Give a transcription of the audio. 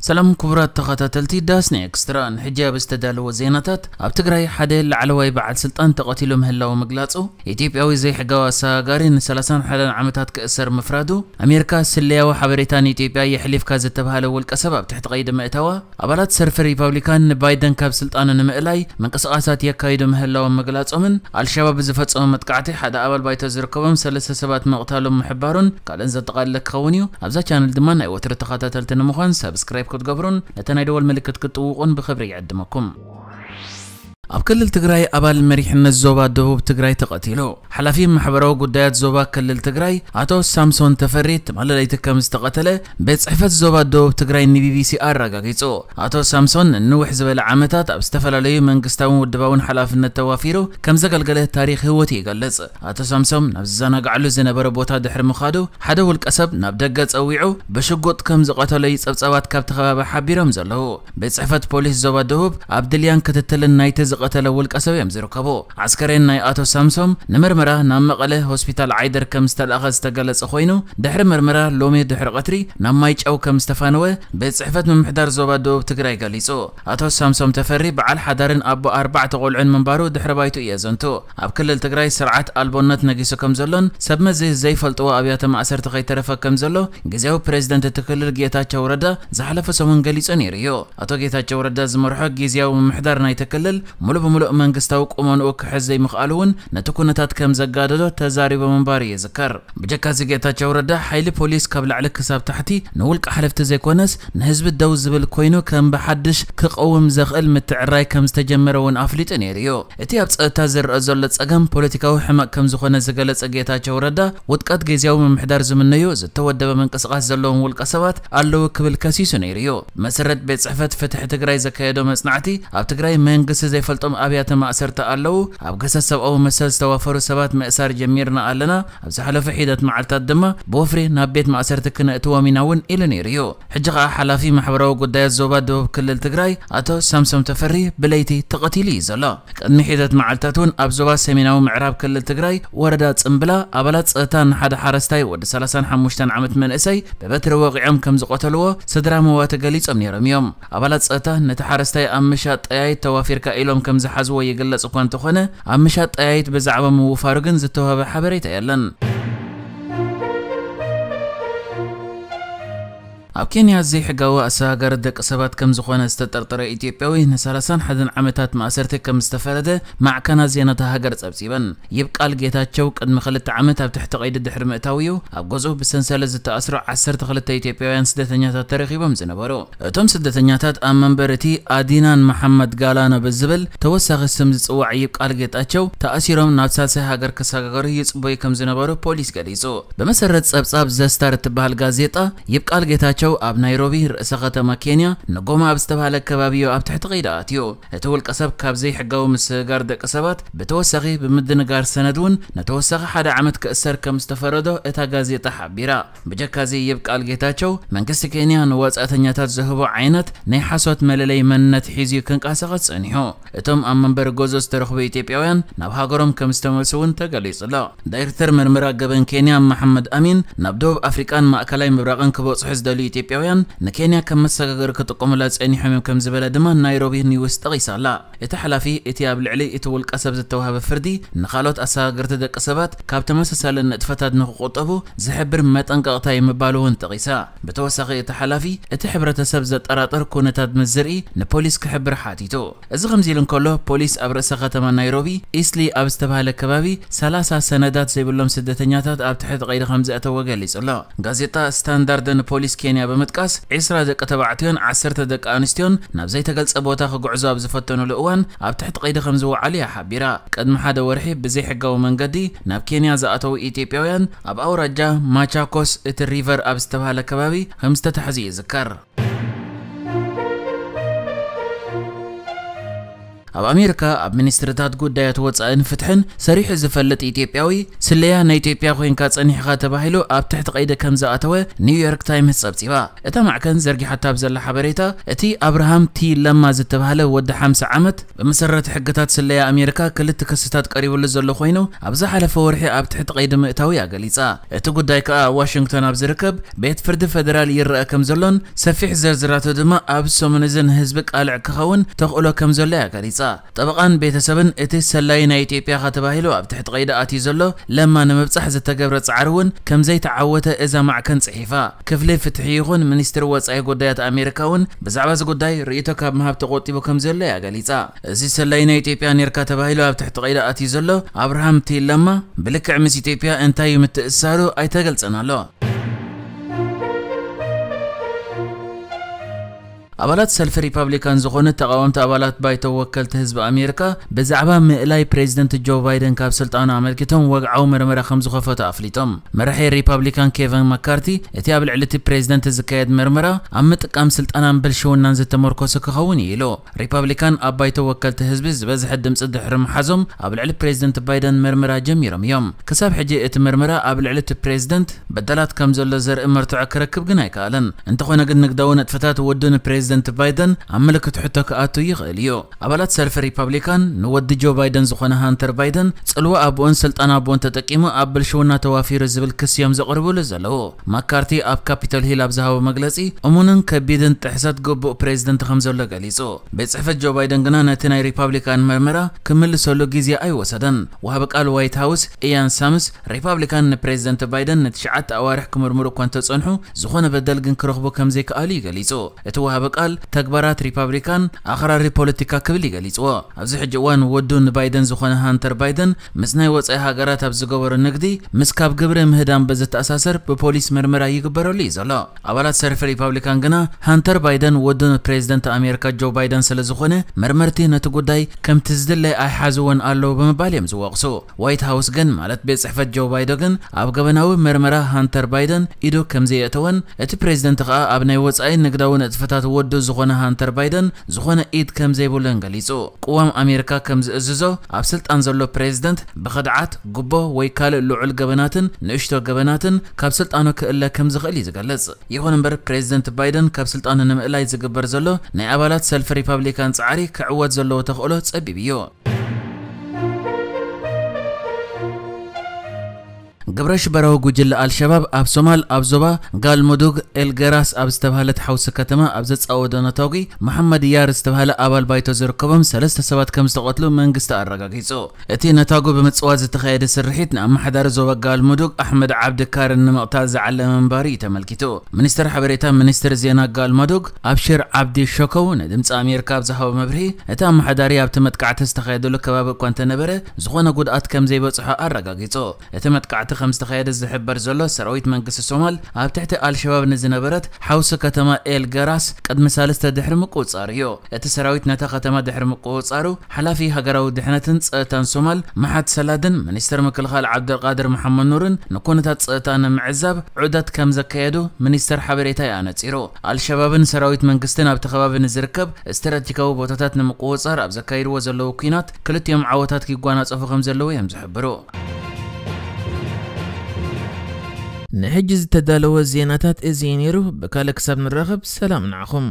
ሰላም ክቡራት ተኸታተልቲ ዳስና ኤክስትራ፣ ንሕጂ ኣብ ዝተዳለወ ዜናታት፣ ኣብ ትግራይ ሓደ ላዕለዋይ በዓል ስልጣን ተቐቲሉ ምህላው ምግላጹ፣ ኢትዮጵያዊ ዘይሕጋዊ ኣሰጋጋሪ ን31 ዓመታት ክእሰር ምፍራዱ፣ ኣሜሪካ ስለያዊ ሓበሬታ ንኢትዮጵያ የሕሊፍካ ዝተባህለ ውልቀ ሰብ ኣብ ትሕቲ ቀይዲ ምእታዋ፣ ኣባላት ሰልፊ ሪፓብሊካን ንባይደን ካብ ስልጣኑ ንምእላይ ምንቅስቓሳት የካይዱ ምህላዎም ምግላጾምን፣ ኣልሸባብ ብዝፈጸሞ መጥቃዕቲ ሓደ ኣባል ባይቶ ዝርከቦም ሰለስተ ሰባት ምቕታሎም ምሕባሩን ካልእን ዘጠቓለለ ክኸውን እዩ። ኣብዛ ቻነል ድማ ናይ ወትሩ ተኸታተልቲ ንምዃን ሳብስክራይብ ክትገብሩን ነቲ ናይ ደወል ምልክት ክትጥውቑን ብኽብሪ ይዕድመኩም። ኣብ ክልል ትግራይ ኣባል መሪሕነት ዞባ ደቡብ ትግራይ ተቐቲሉ። ሓላፊ ማሕበራዊ ጉዳያት ዞባ ክልል ትግራይ ኣቶ ሳምሶን ተፈሪ ትማሊ ለይቲ ከም ዝተቐተለ ቤት ጽሕፈት ዞባ ደቡብ ትግራይ ንቢቢሲ ኣረጋጊጹ። ኣቶ ሳምሶን ንንውሕ ዝበለ ዓመታት ኣብ ዝተፈላለዩ መንግስታውን ውድባውን ሓላፍነት ተዋፊሩ ከም ዘገልገለ ታሪኽ ህይወቱ ይገልጽ። ኣቶ ሳምሶን ናብ ዝዘናግዓሉ ዝነበረ ቦታ ድሕሪ ምኻዱ ሓደ ውልቀ ሰብ ናብ ደገ ጸዊዑ ብሽጉጥ ከም ዝቐተሎ እዩ ጸብጻባት ካብቲ ከባቢ ሓቢሮም ዘለዉ። ቤት ጽሕፈት ፖሊስ ዞባ ደቡብ ኣብ ድልያን ክትትልን ናይቲ ዝቐተለ ውልቀ ሰብ እዮም ዝርከቡ። ዓስከሬን ናይ ኣቶ ሳምሶም ንምርመራ ናብ መቐለ ሆስፒታል ዓይደር ከም ዝተላእኸ ዝተገለጸ ኮይኑ፣ ድሕሪ ምርመራ ሎሚ ድሕሪ ቀትሪ ናብ ማይጨው ከም ዝተፋነወ ቤት ጽሕፈት ምምሕዳር ዞባ ደቡብ ትግራይ ገሊጹ። ኣቶ ሳምሶም ተፈሪ በዓል ሓዳርን ኣቦ ኣርባዕተ ቆልዑን ምንባሩ ድሕሪ ባይቱ እየ ዘንቱ። ኣብ ክልል ትግራይ ስርዓት ኣልቦነት ነጊሱ ከም ዘሎን ሰብ መዚ ዘይፈልጥዎ ኣብያተ ማእሰርቲ ከይተረፈ ከም ዘሎ ግዜያዊ ፕሬዝደንት እቲ ክልል ጌታቸው ረዳ ዝሓለፈ ሰሙን ገሊጹ ነይሩ እዩ። ኣቶ ጌታቸው ረዳ ዝመርሖ ግዜያዊ ምምሕዳር ናይቲ ክልል ሙሉእ ብሙሉእ መንግስታዊ ቁመንኡ ክሕዝ ዘይምኽኣሉ እውን ነቲ ኩነታት ከም ዘጋደዶ ተዛሪቡ ምንባሩ ይዝከር። ብጀካዚ ጌታቸው ረዳ ሓይሊ ፖሊስ ካብ ላዕሊ ክሳብ ታሕቲ ንውልቀ ሓለፍቲ ዘይኮነስ ንህዝቢ ደው ዝብል ኮይኑ ከም ብሓድሽ ክቐውም ዘኽእል ምትዕራይ ከም ዝተጀመረ እውን ኣፍሊጡ ነይሩ እዩ። እቲ ኣብ ጸጥታ ዝረኣ ዘሎ ጸገም ፖለቲካዊ ሕመቕ ከም ዝኾነ ዝገለጸ ጌታቸው ረዳ ውድቀት ግዜያዊ ምምሕዳር ዝምነዩ ዝተወደበ ምንቅስቓስ ዘለዎም ውልቀ ሰባት ኣለዉ ክብል ከሲሱ ነይሩ እዩ። መሰረት ቤት ጽሕፈት ፍትሒ ትግራይ ዘካየዶ መጽናዕቲ ኣብ ትግራይ መንግስቲ ዘይፈልጦም ኣብያተ ማእሰርቲ ኣለዉ። ኣብ ገሰት ሰብኣዊ መሰል ዝተዋፈሩ ሰባት ምእሳር ጀሚርና ኣለና። ኣብ ዝሓለፈ ሒደት መዓልታት ድማ ብወፍሪ ናብ ቤት ማእሰርቲ ክነእትዎም ኢና እውን ኢሉ ነይሩ እዩ። ሕጂ ኸኣ ሓላፊ ማሕበራዊ ጉዳያት ዞባ ደቡብ ክልል ትግራይ ኣቶ ሳምሶም ተፈሪ ብለይቲ ተቐቲሉ እዩ ዘሎ። ቅድሚ ሒደት መዓልታት እውን ኣብ ዞባ ሰሜናዊ ምዕራብ ክልል ትግራይ ወረዳ ጽምብላ ኣባላት ጸጥታ ንሓደ ሓረስታይ ወዲ 35 ዓመት መንእሰይ ብበትሪ ወቒዖም ከም ዝቐተልዎ ስድራ መዋቲ ገሊጾም ነይሮም እዮም። ኣባላት ጸጥታ ነቲ ሓረስታይ ኣብ ምሻጥ ጠያይት ተዋፊርካ ኢሎም ከም ዝሓዝዎ ይግለጽ እኳ እንተኾነ፣ ኣብ ምሻጥ ጠያይት ብዛዕባ ምውፋሩ ግን ዝተዋህበ ሓበሬታ የለን። ኣብ ኬንያ ዘይሕጋዊ ኣሰጋጋሪ ደቂ ሰባት ከም ዝኾነ ዝተጠርጠረ ኢትዮጵያዊ ን31 ዓመታት ማእሰርቲ ከም ዝተፈረደ ማዕከናት ዜና እታ ሃገር ጸብጺበን። ይብቃል ጌታቸው ቅድሚ ክልተ ዓመት ኣብ ትሕቲ ቀይዲ ድሕሪ ምእታው እዩ ኣብ ገዝኡ ብሰንሰለት ዝተኣስሩ ዓሰርተ ክልተ ኢትዮጵያውያን ስደተኛታት ተረኺቦም ዝነበሩ። እቶም ስደተኛታት ኣብ መንበር እቲ ኣዲናን መሓመድ ጋላኖ ብዝብል ተወሳኺ ስም ዝጽዋዕ ይብቃል ጌታቸው ተኣሲሮም ናብ ሳልሳይ ሃገር ክሰጋገሩ ይጽበዩ ከም ዝነበሩ ፖሊስ ገሊጹ። ብመሰረት ጸብጻብ ዘስታር እትበሃል ጋዜጣ፣ ይብቃል ጌታቸው ኣብ ናይሮቢ ርእሰ ከተማ ኬንያ ንጎማ ኣብ ዝተባህለ ከባቢ እዩ ኣብ ትሕቲ ቀይዲ ኣትዩ። እቲ ውልቀ ሰብ ካብ ዘይሕጋዊ ምስግጋር ደቂ ሰባት ብተወሳኺ ብምድንጋር ሰነድ እውን ንተወሳኺ ሓደ ዓመት ክእሰር ከም ዝተፈረዶ እታ ጋዜጣ ሓቢራ። ብጀካዚ ይብቃል ጌታቸው መንግስቲ ኬንያ ንወጻእተኛታት ዝህቦ ዓይነት ናይ ሓሶት መለለይ መንነት ሒዙ ክንቀሳቐስ ጸኒሑ። እቶም ኣብ መንበሪ ገዝኡ ዝተረኽቡ ኢትዮጵያውያን ናብ ሃገሮም ከም ዝተመልሱ እውን ተገሊጹ ኣሎ። ዳይሬክተር ምርመራ ገበን ኬንያ መሓመድ ኣሚን ናብ ደቡብ ኣፍሪቃን ማእከላይ ምብራቕን ክበጽሑ ዝደልዩ ኢትዮጵያውያን ንኬንያ ከም መሰጋገሪ ክጥቀሙላ ጸኒሖም እዮም ከም ዝበለ ድማ ናይሮቢ ኒውስ ጠቒሳ ኣላ። እቲ ሓላፊ እቲ ኣብ ልዕሊ እቲ ውልቀ ሰብ ዝተዋህበ ፍርዲ ንኻልኦት ኣሰጋገርቲ ደቂ ሰባት ካብ ተመሳሳሊ ንጥፈታት ንክቑጠቡ ዝሕብር መጠንቀቕታ እዩ ምባሉ እውን ጠቒሳ። ብተወሳኺ እቲ ሓላፊ እቲ ሕብረተሰብ ዘጠራጥር ኩነታት ምስ ዝርኢ ንፖሊስ ክሕብር ሓቲቱ። እዚ ከምዚ ኢሉ እንከሎ ፖሊስ ኣብ ርእሰ ከተማ ናይሮቢ ኢስሊ ኣብ ዝተባህለ ከባቢ 30 ሰነዳት ዘይብሎም ስደተኛታት ኣብ ትሕቲ ቀይዲ ከም ዘእተወ ገሊጹ ኣሎ። ጋዜጣ ስታንዳርድ ንፖሊስ ኬንያ ብምጥቃስ 20 ደቂ ተባዕትዮን 10 ደቂ ኣንስትዮን ናብ ዘይተገልጸ ቦታ ክጉዕዙ ኣብ ዝፈተኑሉ እዋን ኣብ ትሕቲ ቀይዲ ከም ዝወዓሉ እያ ሓቢራ። ቅድሚ ሓደ ወርሒ ብዘይሕጋዊ መንገዲ ናብ ኬንያ ዝኣተዉ ኢትዮጵያውያን ኣብ ኣውራጃ ማቻኮስ እቲ ሪቨር ኣብ ዝተባህለ ከባቢ ከም ዝተታሕዙ ይዝከር። ኣብ ኣሜሪካ ኣብ ሚኒስትርታት ጉዳያት ወጻእን ፍትሕን ሰሪሑ ዝፈልጥ ኢትዮጵያዊ፣ ስለያ ናይ ኢትዮጵያ ኮይንካ ጸኒሕኻ ተባሂሉ ኣብ ትሕቲ ቀይዲ ከም ዝኣተወ ኒውዮርክ ታይምስ ጸብጺባ። እታ ማዕከን ዘርጊሓታ ኣብ ዘላ ሓበሬታ፣ እቲ ኣብርሃም ቲ ለማ ዝተባህለ ወዲ ሓምሳ ዓመት፣ ብመሰረት ሕግታት ስለያ ኣሜሪካ ክልተ ክስታት ቀሪቡሉ ዘሎ ኮይኑ፣ ኣብ ዝሓለፈ ወርሒ ኣብ ትሕቲ ቀይዲ ምእታዉ እያ ገሊጻ። እቲ ጉዳይ ከኣ ኣብ ዋሽንግቶን ኣብ ዝርከብ ቤት ፍርዲ ፈደራል ይረኣ ከም ዘሎን ሰፊሕ ዝርዝራቱ ድማ ኣብ ሰሙን እዚ ንህዝቢ ቃልዕ ክኸውን ተኽእሎ ከም ዘሎ እያ ገሊጻ። ጠበቓን ቤተሰብን እቲ ሰላይ ናይ ኢትዮጵያ ተባሂሉ ኣብ ትሕቲ ቀይዲ ኣትዩ ዘሎ ለማ ንምብጻሕ ዝተገብረ ጻዕሪ እውን ከም ዘይተዓወተ እዛ ማዕከን ጽሒፋ። ክፍሊ ፍትሒ ይኹን ሚኒስትሪ ወጻኢ ጉዳያት ኣሜሪካ እውን ብዛዕባ እዚ ጉዳይ ርእይቶ ካብ ምሃብ ተቖጢቡ ከም ዘሎ እያ ገሊጻ። እዚ ሰላይ ናይ ኢትዮጵያ ኔርካ ተባሂሉ ኣብ ትሕቲ ቀይዲ ኣትዩ ዘሎ ኣብርሃም ቲ ለማ ብልክዕ ምስ ኢትዮጵያ እንታይ እዩ ምትእስሳሩ ኣይተገልጸን ኣሎ። ኣባላት ሰልፊ ሪፓብሊካን ዝኾኑ ተቓወምቲ ኣባላት ባይቶ ወከልቲ ህዝቢ ኣሜሪካ ብዛዕባ ምእላይ ፕሬዚደንት ጆ ባይደን ካብ ስልጣኑ ኣመልኪቶም ወግዓዊ መርመራ ከም ዝኸፈቱ ኣፍሊጦም። መራሒ ሪፓብሊካን ኬቨን ማካርቲ፣ እቲ ኣብ ልዕሊ እቲ ፕሬዚደንት ዝካየድ መርመራ ኣብ ምጥቃም ስልጣናን ብልሽውናን ዝተመርኮሰ ክኸውን እዩ ኢሉ። ሪፓብሊካን ኣብ ባይቶ ወከልቲ ህዝቢ ዝበዝሐ ድምፂ ድሕሪ ምሓዞም ኣብ ልዕሊ ፕሬዚደንት ባይደን መርመራ ጀሚሮም እዮም። ክሳብ ሕጂ እቲ መርመራ ኣብ ልዕሊ እቲ ፕሬዚደንት በደላት ከም ዘሎ ዘርኢ መርትዖ ክረክብ ግን ኣይከኣለን። እንተኾነ ግን ንግዳዊ ንጥፈታት ውዱ ንፕሬዚደንት ባይደን ኣብ ምልክት ሕቶ ክኣቱ ይኽእል እዩ። ኣባላት ሰልፊ ሪፓብሊካን ንወዲ ጆ ባይደን ዝኾነ ሃንተር ባይደን ጽልዋ ኣቦኡን ስልጣን ኣቦኡን ተጠቂሙ ኣብ ብልሽውና ተዋፊሩ ዝብል ክሲ እዮም ዘቕርብሉ ዘለዉ። ማካርቲ ኣብ ካፒቶል ሂል ኣብ ዝሃቦ መግለጺ እሙንን ከቢድን ጥሕሰት ግቡእ ፕሬዚደንት ከም ዘሎ ገሊጹ። ቤት ጽሕፈት ጆ ባይደን ግና ነቲ ናይ ሪፓብሊካን መርመራ ክምልሰሉ ግዜ ኣይወሰደን። ወሃቢ ቃል ዋይት ሃውስ ኢያን ሳምስ ሪፓብሊካን ንፕሬዚደንት ባይደን ንትሽዓተ ኣዋርሕ ክምርምሩ እኳ እንተጸንሑ ዝኾነ በደል ግን ክረኽቡ ከም ዘይከኣሉ እዩ ገሊጹ። እቲ ወሃቢ ቃል ተግባራት ሪፓብሊካን ኣኽራሪ ፖለቲካ ክብል እዩ ገሊጽዎ። ኣብዚ ሕጂ እዋን ወዱ ንባይደን ዝኾነ ሃንተር ባይደን ምስ ናይ ወጻኢ ሃገራት ኣብ ዝገበሮ ንግዲ ምስ ካብ ግብሪ ምህዳን ብዝተኣሳሰር ብፖሊስ መርመራ ይግበረሉ እዩ ዘሎ። ኣባላት ሰልፊ ሪፓብሊካን ግና ሃንተር ባይደን ወዱ ንፕሬዚደንት ኣሜሪካ ጆ ባይደን ስለ ዝኾነ መርመርቲ ነቲ ጉዳይ ከምቲ ዝድለ ኣይሓዝዎን ኣለዉ ብምባል እዮም ዝወቕሱ። ዋይት ሃውስ ግን ማለት ቤት ጽሕፈት ጆ ባይደን ኣብ ገበናዊ መርመራ ሃንተር ባይደን ኢዱ ከም ዘየእተወን እቲ ፕሬዚደንት ከኣ ኣብ ናይ ወጻኢ ንግዳዊ ንጥፈታት ወዱ ዝኾነ ሃንተር ባይደን ዝኾነ ኢድ ከም ዘይብሉን ገሊጹ። ቅዋም ኣሜሪካ ከም ዝእዝዞ ኣብ ስልጣን ዘሎ ፕሬዚደንት ብኸድዓት፣ ጉቦ ወይ ካልእ ልዑል ገበናትን ንእሽቶ ገበናትን ካብ ስልጣኑ ክእለ ከም ዝኽእል እዩ ዝገልጽ። ይኹን እምበር ፕሬዚደንት ባይደን ካብ ስልጣኑ ንምእላይ ዝግበር ዘሎ ናይ ኣባላት ሰልፊ ሪፓብሊካን ጻዕሪ ክዕወት ዘለዎ ተኽእሎ ጸቢብ እዩ። ግብረ ሽበራዊ ጉጅለ ኣልሸባብ ኣብ ሶማል ኣብ ዞባ ጋልሙዱግ ኤልገራስ ኣብ ዝተባህለት ሓውሲ ከተማ ኣብ ዘጻወዶ ነታጒ መሓመድ ያር ዝተባህለ ኣባል ባይቶ ዝርከቦም ሰለስተ ሰባት ከም ዝተቐትሉ መንግስቲ ኣረጋጊጹ። እቲ ነታጒ ብምጽዋት ዝተኻየደ ስርሒት ንኣመሓዳሪ ዞባ ጋልሙዱግ ኣሕመድ ዓብዲ ካርን ንምቕታል ዝዓለመ ምንባሩ እዩ ተመልኪቱ። ሚኒስትር ሓበሬታ ሚኒስትር ዜና ጋልሙዱግ ኣብሽር ዓብዲ ሸኮው ንድምፂ ኣሜሪካ ኣብ ዝሃቦ መብርሂ፣ እቲ ኣመሓዳሪ ኣብቲ መጥቃዕቲ ዝተኻየደሉ ከባቢ እኳ እንተነበረ ዝኾነ ጉድኣት ከም ዘይበፅሖ ኣረጋጊጹ። እቲ መጥቃዕቲ ከም ዝተኻየደ ዝሕበር ዘሎ ሰራዊት መንግስቲ ሶማል ኣብ ትሕቲ ኣልሸባብ ንዝነበረት ሓውሲ ከተማ ኤል ገራስ ቅድሚ ሳልስተ ድሕሪ ምቁጽጻር እዩ። እቲ ሰራዊት ነታ ከተማ ድሕሪ ምቁጽጻሩ ሓላፊ ሃገራዊ ድሕነትን ጸጥታን ሶማል መሓድ ሰላድን ሚኒስተር ምክልኻል ዓብደልቃድር መሓመድ ኑርን ንኩነታት ጸጥታ ንምዕዛብ ዑደት ከም ዘካየዱ ሚኒስተር ሓበሬታ እዩ ኣነጺሩ። ኣልሸባብን ሰራዊት መንግስትን ኣብቲ ከባቢ ንዝርከብ ስትራቴጂካዊ ቦታታት ንምቁጽጻር ኣብ ዘካይድዎ ዘለዉ ኲናት ክልቲኦም ዓወታት ይጓናጸፉ ከም ዘለዉ እዮም ዝሕብሩ። ንሕጂ ዝተዳለወ ዜናታት እዚ እዩ ነይሩ። ብካልእ ክሳብ ንራኸብ ሰላም ንዓኹም።